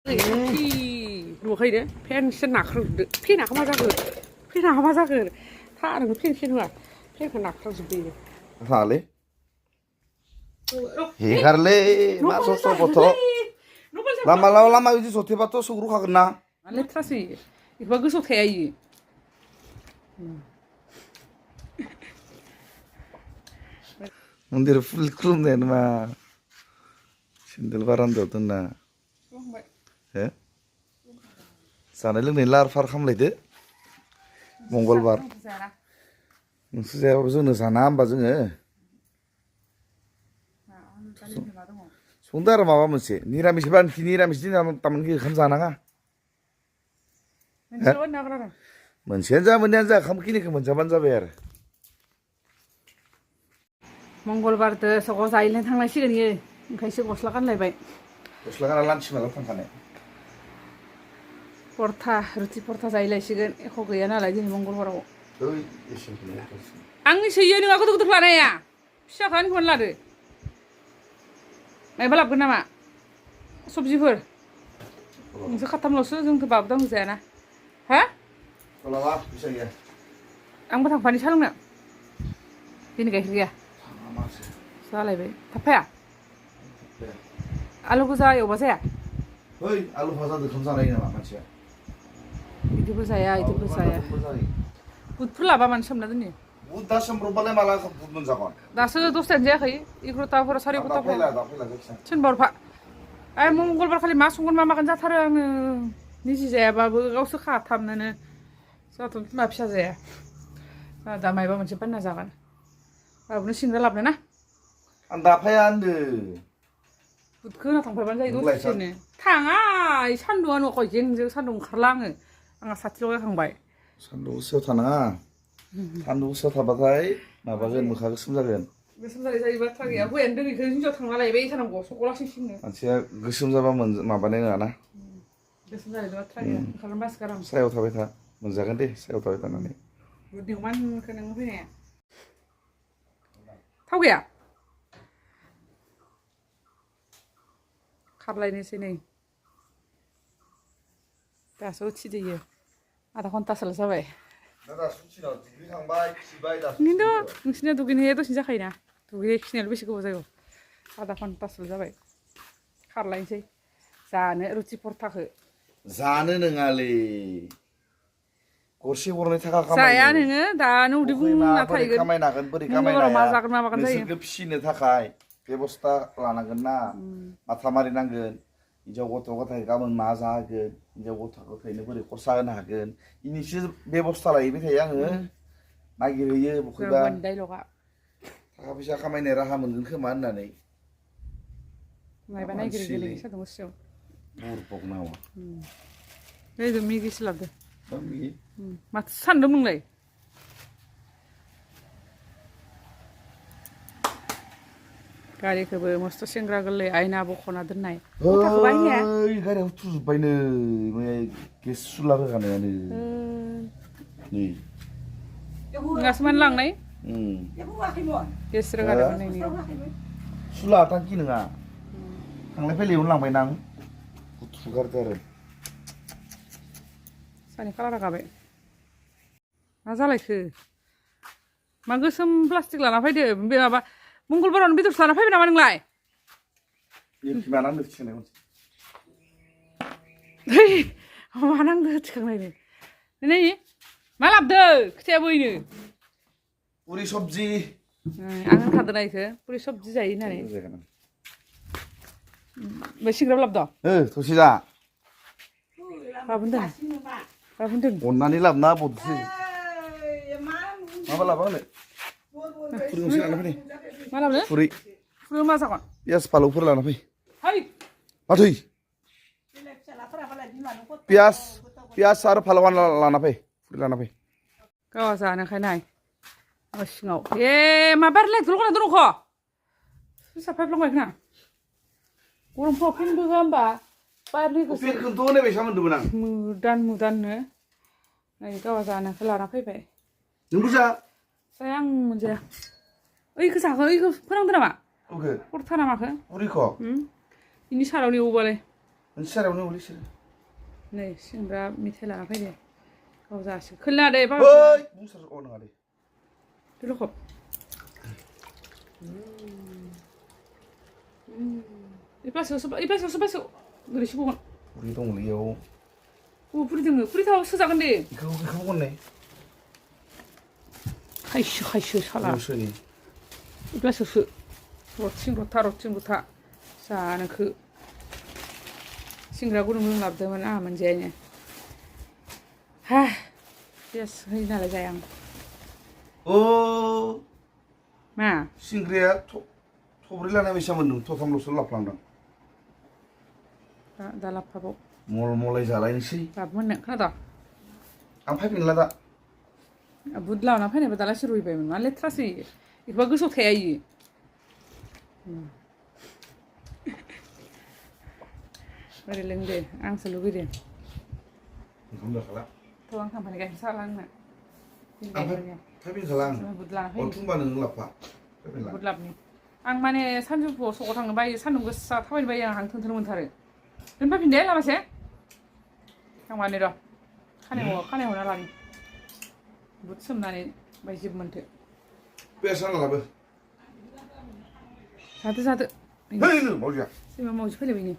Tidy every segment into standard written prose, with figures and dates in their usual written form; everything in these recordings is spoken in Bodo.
नुवाखैनो फेनसो नाख्रोबदो फेनाखौ मा जाखो फेनाखौ मा जाखो थारनो फेन होआ फेनखौ नाख्राबजोब्बाय Vale. Hegarle, mas oso boto. Lama itu sote bato sugru kagna. लेथ्रासो इखौबा गोसोआव थाया इयो Mundir full krum den ma. Sindel barando tunna. He? Sana loंनाय लार फार खामलायदो. मंगलबार. नोंसोर जायाबाबो जोंनो जाना होमबा जोङो. संदो आरो माबा मोनसे निरामिसबा निरामिस दिना तामानखि ओंखाम जानाङा मोनसेयानो जा मोननैयानो जा ओंखामखिनिखौ मोनजाबानो जाबाय आरो मंगलबारदो सगाव जाहैनो थांनांसिगोन इयो ओंखायसो गस्ला गानलायबाय गस्ला गाना लान्चि माला थांखानाय परथा रुथि परथा जाहैलायसिगोन एख' गैया नालाय दिनै मंगलबाराव आंनिसो इयो नोंहा गथ' गथ' लानाया फिसाखौ आंनिखौनो लादो मायबा लाबोगोन नामा सबजिफोर नोंसोर खाथामल'सो जोंथ' बाबो दांगो जायाना हा लाबा फैसा गैया आंबो थांफानि सा लोंनो दिनै गाइखेर गैया जालायबाय थाब फाया आलु गोजा एवबा जाया ओइ आलु भाजादो ओंखाम जानाय नामा मानसिया बिदिबो जाया बिदिबो जाया बुदफोर लाबा मानो सोमना दोननो बुद दा सोमब्रबबालाय माला बुद मोनजागोन दासो 10थायानो जायाखै 11थाफोर 11:15 थिनबारफा आइ मंगलबार खालि मा संगोन मा मागोन जाथारो आङो निजि जायाबाबो गावसो खाथामनोनो जाथ' बिमा फिसा जाया दा मायबा मोनसे बानायना जागोन बाबुनो सिंग्रा लाबनो ना आं दाफाया होनदो बुदखौ होना थांफायबानो जायो दसेनो थाङा सान्दुङानो अखय जेंजों सान्दुं ओंखारला आंहा साथि लगायखांबाय सान्दुं गोसायाव थानाङा सान्दुं गोसायाव थाबाथाय माबागोन मोखां गोसोम जागोन गोसोम जायो बाथ्रा गैया हौवायानो दिनैखौ हिन्जाव थांना लायबाय थानांगौ सगलासिंसिंनो मानसिया गोसोम जाबा माबानाय नङाना गोसोम जानाय बाथ्रा गैया ओंखारनो बासो गारां सायाव थाबाय था मोनजागोन दे सायाव थाबाय थानानै दिवमानखौ नोङो फैनाया थाव गैया खारलायनोसै नै दासो उथिदोयो आधा घन्टासोल' जाबाय नोंसिना दुगैनाया दसेनो जाखायोना दुगैनाय खिनायाल' बेसे गोबाव जायो आधा घन्टासोल' जाबाय खारलायनोसै जानो रुथि परथाखौ जानो नङालै गरसे गरनै थाखा जाया नोङो दानो उदै बुंना थाहैगोन खामायनो हागोन बोरै मंगलबाराव मा जागोन मा मागोन जायो नोंसोरखौ फिसिनो थाखाय बेबस्था लानांगोन ना माथा मारिनांगोन हिनजाव गथ' गथाय गाबोन मा जाहोगोन हिनजाव गथ' गथायनो बोरै खरसा होनो हागोन इनिसो बेबस्था लाहैबाय थायो आङो नागिरहैयो बखैबा थाखा फैसा खामायनाय राहा मोनगोन खोमा होननानै मायबा नागिरहैगोन सान्दुं गोसायाव बुरबक नामा नै मेगिसो लाबोदो माथो सानदों नोंलाय गारिखौबो मस्थ' सेंग्रा गोरलै आयना बख'ना दोननाय गारियाव थुजोब्बायनो गेस सुला रोगानायानो नै नोंहासो मानो लांनाय गेस रोगानो होननायनि सुला टांकि नङा थांलाय फैलायावनो लांबाय नां थुगारदो आरो सानि खालारा गाबाय मा जालायखो मा गोसोम प्लास्टिक लाना फैदो बे माबा मंगलबारावनो बेदरसो लाना फैबाय नामा नोंलाय मा नांदो थिखांनायनो नै मा लाबोदो खोथाया बैनो पुरि सबजि आं होनखादों ना इखो पुरि सबजि जायो होननानै बे सिंग्राबो लाबोदों थसे जा गाबोन दोन अननानै लाबोना बदसै माबा लाबा होनो पुरि गंसे लाना फै मा लाबोदो पुरि मा जागोन पियास फालौफोर लाना फै है माथै पियास आरो फालौ लाना फै पुरि लाना फै गावा जानोखाय नाय सिङाव मा बारलाय दल'खा दर'ख साफाय फ्लांबायखोना गरमफ्राव फेनबो होआ होमबा बारनिखौ फेनखौथ' होनाय बायसा मोन्दोंमोन आं मुदाननो नै गावा जानोखौ लाना फैबाय नोंबो जा जाया आं मोनजाया ओइखौ जाखो ओइखौ फोनांदो नामा परथा नामाखो पुरिखौ इनि सारावनो एवोबालाय मोनसे सारायावनो उलिसो नै सिंग्रा मेथाइ लाना फैदो गाव जासिगोन खोलना दे बा ओइ बुंसार अ नङा दे लखब 이빠서 그래 15번 우리 동물이요 오 뿌리 등어 뿌리 다 쓰자간 데 그거 먹었네 하이쇼 살아 무슨이 이빠서 로칭부터 자는 그 싱그라 구름 납되면 아 문제냐 하 예스 이나라 자양 마 싱그레야 토브릴라나 미샤면 토탐로스 라플랑당 달라파보 몰몰라이 자라이니시 밥은 하다 안 파이핀라다 budlauna phane badala shuru ibe man le trasi iba guso thai bari lengde ang salugi de 이건 뭐라 toang kampanye ga salang na 파이핀 살랑 budla 어퉁바는 라파 파이핀라 budlap ni ang mane 산주포 소고 당는 바이 산능 거사 타바니 바이 ang 튼튼은 못하래 른파 핀데 라마세 ang mane ro khane ho na lani butsum nani bayi jibmente 빼서나 라베 satu 헤이는 뭐야 sima mau jipele bini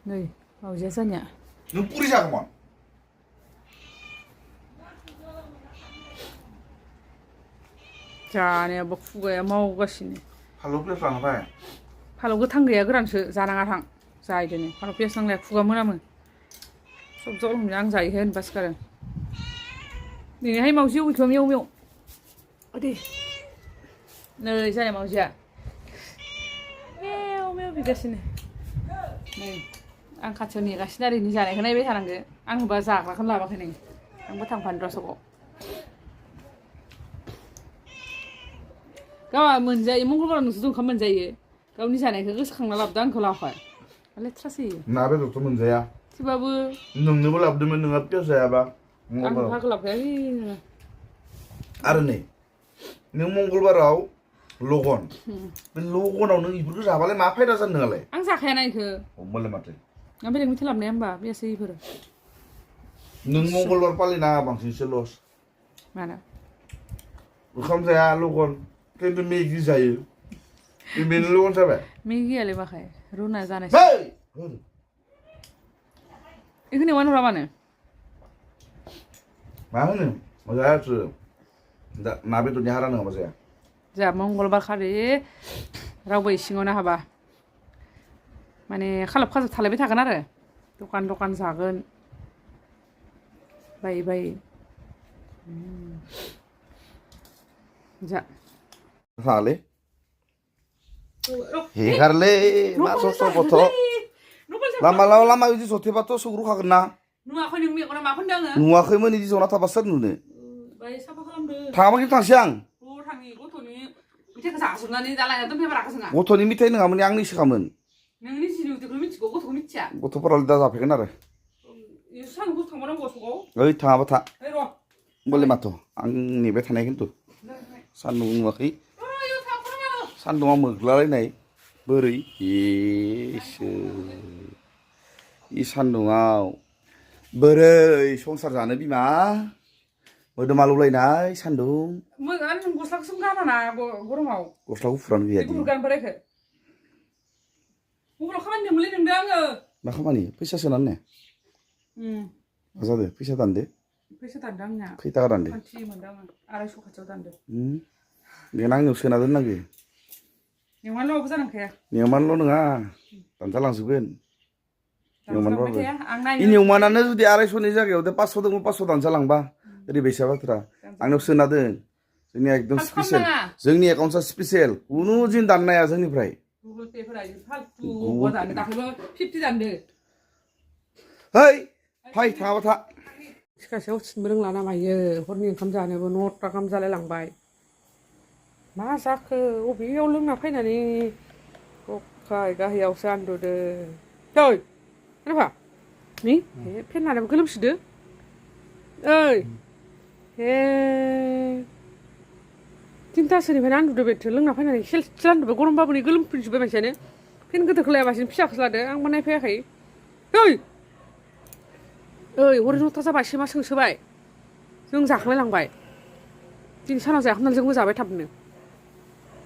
nei mau jasanya 너 뿌리자 그만 자네 먹fu가야 mau 가시네 팔로 빼서나 봐 팔로 gothang gaya goranसो जानाङा थां जायदोनो 팔로 पेसनांलाय खुगा मोनामो सब जल हमजां जायो होनबासो गारो नैहाय मावजि उलथ' मेव अदे नै जानाय मावजिया मेव बिगासिनो नै आं खाथियाव नेगासिनो आरो इनि जानायखौ नायबाय थानांगो आं होनबा जाग्राखौनो लाबाखै नै आंबो थांफानो र' सगाव गावहा मोनजायो मंगलबाराव नोंसोरथ' ओंखाम मोनजायो गावनि जानायखौ गोसोखांना लाबोदो आंखौ लाबोफाय लेथ्रासो 나 배도 좀 문제야 थेवबाबो 능력을 앞두면 능아 뼈서야봐 आं भागो लाबोयाखै 아르네 능 몽골바라우 로건 그 로건아व 능 이불을 잡아래 마 파이다 산 능알래 आं जाखायाना इखो 엄말래 맞대 आं बेलेग मिथाइ लाबोनाया होमबा बेयासो इफोरो 능 몽골바로 빨리 나 방신 실로스 माना 오감 자야 로건 근데 메기 자유 이 메는 로건 잡아 मेगियालाय बाखाय रुना जानायसो 헤이 इखोनि वान हराबानो 마흔은 뭐야 저 나베도 하라는 거 맞아요 जा मंगलबार खालि रावबो इसिङावनो हाबा माने खालाब खाजोब थालायबाय थागोन आरो दखान जागोन बाय जा 살래 해갈래 마소소 버터 라마 이제 소태바 또 속으로 가겠나 누아खै नों मेगना मा खोनदों आङो 누워खैमोन 이제 전화 타봤어 누네 बाय साफा खालामदो 다음에 당시양 थाङि गथ'नि मेथाइखौ जाजोबनानै दालाय दोनफैबाराखै जोंहा गथ'नि मेथाइ नङामोन आंनि सिखामोन नोंनि जिनि उदैखौ मिथिगौ गथ'खौ मिथिया गथ'फोरालाय दा जाफैगोन आरो सानगौ थांबानांगौ सगाव ओइ थाङाबा था ओइ र' बोले माथ' आं नेबाय थानाय खिन्थु सान्दुं नुवाखै सान्दुङा मोग्लालायनाय बोरै इ सान्दुङाव बोरै संसार जानो बिमा मोदोमालुलायनाय सान्दुं आरो नों गस्लाखौसो गानाना गरमाव गस्ला गुफुरानो गैया गुफुर गानफोराखै गुफुराव खामानि मोनलै नोंदो आङो मा खामानि फैसा सोनानै मा जादो फैसा दानदो फैसा दानदो आंनिया खै थाखा दानदो खान्थि मोनदों आङो 250 खाथियाव दानदो देनां आंनियाव सोना दोननांगो नेवमानल'बो जानांखाया नेवमानल' नङा दानजालांजोबगोन नेवमानबाबो आं नायनो इ नेवमानानो जुदि 250नि जायगायाव 500 दङ 500 दानजालांबा ओरैबायसा बाथ्रा आंनाव सोना दोन जोंनिया एकदम स्पेसियेल जोंनि एकाउन्टआ स्पेसियेल कुनु दिन दाननाया जोंनिफ्राय गुगल पे फोरा फालतु दानो दाखालिबो 50 दानदो हेइ फाय थाङाबा था सिखासेयाव थिनबो रोंलाना मायो हरनि ओंखाम जानोबो 9ता गाहाम जालायलांबाय मा जाखो अबेयाव लोंना फैनानै गखाय गाहायावसो आन्दुदो दै नाफा नि फेन लानाबो गोलोमसिदो ओइ हे 3तासोनिफ्रायनो आन्दुदो बेथो लोंना फैनानै सेलसे आन्दुबाय गरमबाबो नै गोलोमफिनजोब्बाय मानसियानो फेन गोदोरखौ लायाबासिनो फिसाखौसो लादो आंबो नायफैयाखै ओइ हरै 9ता जाबाय सैमा सोंसोबाय जों जाखांलाय लांबाय दिनै सानाव जाखांनानै जोंबो जाबाय थाबनो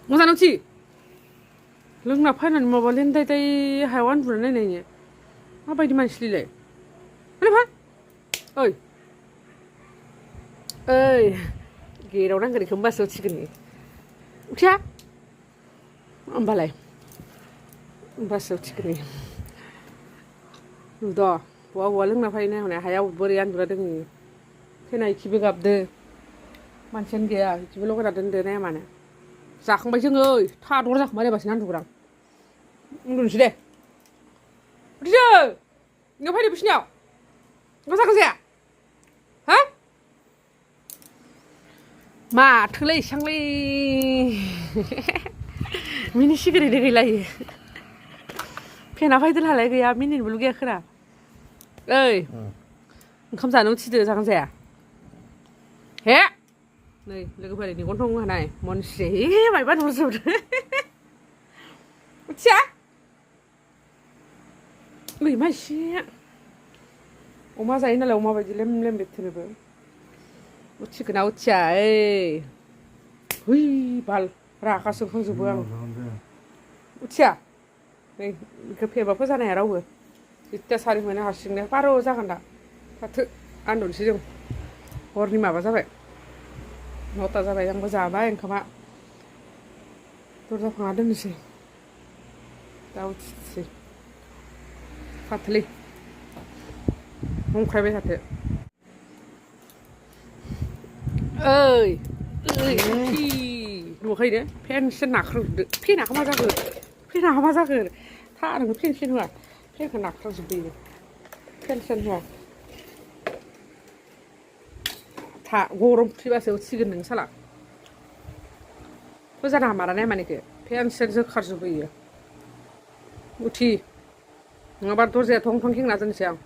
मोजां नोंथि लोंना फैनानै माबा लेन्दाय हायाव उन्दुनानै नायनायनो माबायदि मानसिलिलाय ओइ गेटाव नांगोन बेखौ होमबासो उथिगोन उथिया होमबासो उथिगोन नुद' बवा लोंना फैनाय हनै हायाव बोरै उन्दुना दोङो फैनाय इखिबो गाबदो मानसियानो गैया इखिबो लगायना दोनदो नाया मानो जाखांबाय जोङो थादर जाखांबाय एबारसो उन्दुग्रां उन्दुनोसै दे उथिदो नों फैदो बिसिनियाव ओंखाम जागोन जाया हा माथोलाय इसांलाय मिनि सिगारेट गैलायो फेना फैदोलालाय गैया मिनिनोबो लुगैया खोरा ओइ ओंखाम जानो उथिदो जागोन जाया हे नै लोगोफोर मेगन दं होनाय मनस्रि मायबा नुजोबदो उथिया ओइ मानसि अमा जायो नालाय अमा बायदि लेम लेम बेथ्रोबो उथिगोना उथिया बाल रागा जोंखांजोबो आं उथिया नै बेखौ फेबाबो जानाय रावबो जिथिया सारि मोनो हारसिंनो बार' जागोन दा फाथो उन्दुनोसै जों हरनि माबा जाबाय 9ता जाबाय आंबो जाबाय ओंखामा दरजा फांना दोननोसै दा उथिसै फाथोलै हमख्रायबाय थाथो नुवाखैनो फेनसो नाख्रांजोबदो फेनाखौ मा जागोन था नोङो फेनसन होआ फेनखौ नाख्रांजोबदो फेनसन होआ था गरम फैबासो उथिगोन नों साला मोजां हामारा नाय मानेखो फेनसन जोखारजोबो इयो उथि नङाबा दरजाया थं थं खेंना दोनसै आं